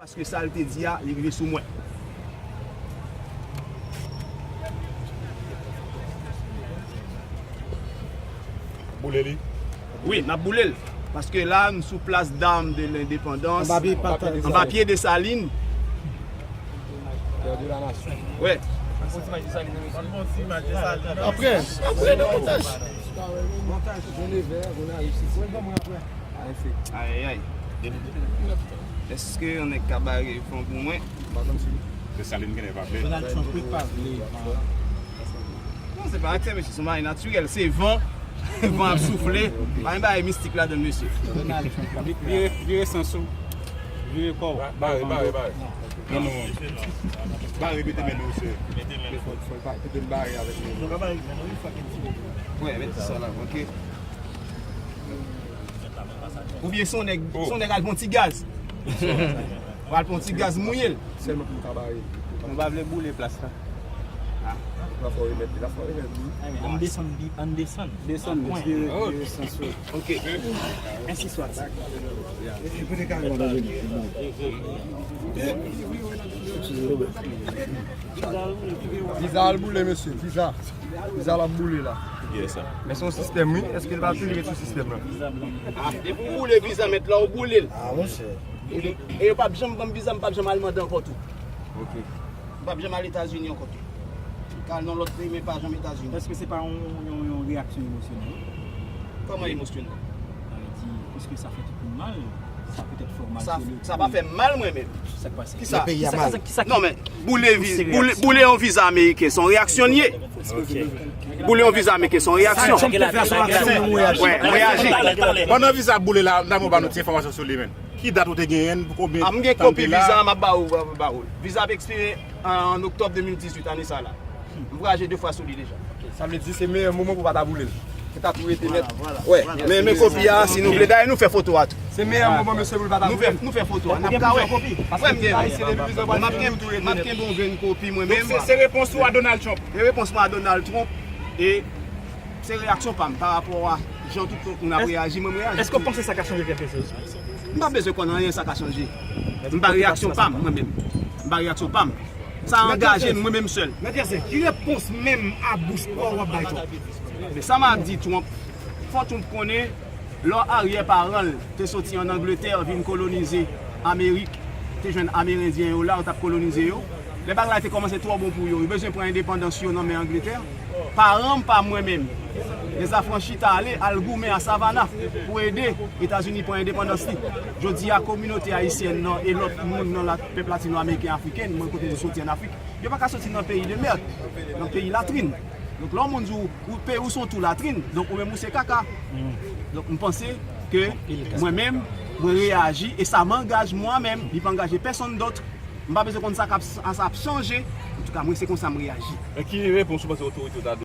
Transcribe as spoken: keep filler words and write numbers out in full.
Paske sa l te di a, li rive sou mwen. Boule li. Wi, n ap boule l. Paske la, nou sou Place d'Armes de l'Indépendance. Anba pye Desalin. Pè de la nasyon. Wi. Apre, apre nan montaj. Ayayay. Èske yon nèg ka bare van pou mwen? Desalin genlè pa vle. Non, se pa aksè, mesye, se yon bagay natirèl. Se van. Van ap soufle. Pa gen bagay mistik ladan l, mesye. Vire, vire sans ou. Vire kò w. Bare, bare, bare. Non, non. Bare, mete men nou, mesye. Mete men. Fò l bare avèk nou. Wi, mete sa la, ok. Oubyen se yon nèg, se yon nèg al pran ti gaz. Ou al pran ti gaz mouye l. Sèlman pou m ka bare. Nou pa vle boule plas la. La fò remèt, la fò remèt. Ann desann, ann desann. Desann, vire, vire sans ou. Ok. Ensi swa. Viza al boule, mesye. Viza. Viza la boule la. Men se yon sistèm wi. Èske l pa toujou ret sou sistèm lan? Ah, depi w boule viza mèt la, ou boule l. Ah, monchè. E, e yo p ap janm ban m viza, m p ap janm al mande ankò tou. Ok. M p ap janm al Etazini ankò tou. M ka al nan lòt peyi, men pa janm Etazini. Èske se pa yon, yon, yon reyaksyon emosyonèl? Kòman emosyonèl? Sa vle di, piske sa fè tout moun mal, sa petèt fè w mal Sa, sou le sa kou. Pa fè m mal mwen menm. Sa k pase? Kisa? Peyi a Kisa, mal. Kisa, kisa, Non, men boule, Ou vi- se boule, reyaksyon. Boule yon viza ameriken, se yon reyaksyon l ye. Boule yon viza ameriken, se yon reyaksyon. Trump te fè, se yon aksyon, nou reyaji. Wè, mwen reyaji. Pandan viza boule la, n ap ba nou ti enfòmasyon sou li, men. Ki dat ou te genyen, pou konbyen Ah, m gen kopi viza, m ap ba ou, m ap ba ou. Viza ap ekspire an oktòb de mil dizuit, ane sa la. M vwayaje de fwa sou li deja. Sa vle di se meyè moman pou pa ta boule l. Se ta tou rete nèt. Wè, men, men kopi a, si nou vle, dayè nou fè foto a tou. Se meyè moman mesye pou l pa ta Nou boule fè, l. nou fè foto a, n ap ka wè. Wè, m gen, Ayisyen depi bizè m ap gen, m ap gen yon grenn kopi mwen menm. Se, se repons ou a Donald Trump. E repons mwen a Donald Trump, e se reyaksyon pa m pa rapò a jan tout lòt moun ap reyaji, mwen m reyaji. Èske w panse sa ka chanje kèlke choz? M pa bezwen konn anyen sa ka chanje. M ba reyaksyon pa m, mwen menm. M ba reyaksyon pa m. Sa angaje m, mwen menm sèl. Mèt Yase, ki repons menm a bouch pa w w ap bay Trump? Men sa m ap di Trump, fò Trump konnen, lè aryè paran l te soti ann Angletè vin kolonize Amerik, te jwenn Amerendyen yo la, yo t ap kolonize yo. Lè bagay la te kòmanse twò bon pou yo, yo bezwen pran endepandans yo nan men Angletè. Paran m pa mwen menm. Lèzafranchi t ale al goumen a Savannah pou ede Etazini pran endepandans li. Jodi a, kominote ayisyèn nan e lòt moun nan la, pèp latino-ameriken, afriken, mwen kote nou soti ann Afrik, yo pa ka soti nan peyi de mèd, nan peyi latrin. Donk, lè yon moun di w, ou peyi w se yon twou latrin, donk ou menm ou se kaka. Donk, m panse ke mwen menm, mwen reyaji, e sa m angaj mwen menm, li pa angaje pèsonn dòt. M pa bezwen konn sa k ap, sa ap chanje. Antouka, mwen, se konsa m reyaji. E ki repons ou panse otorite yo ta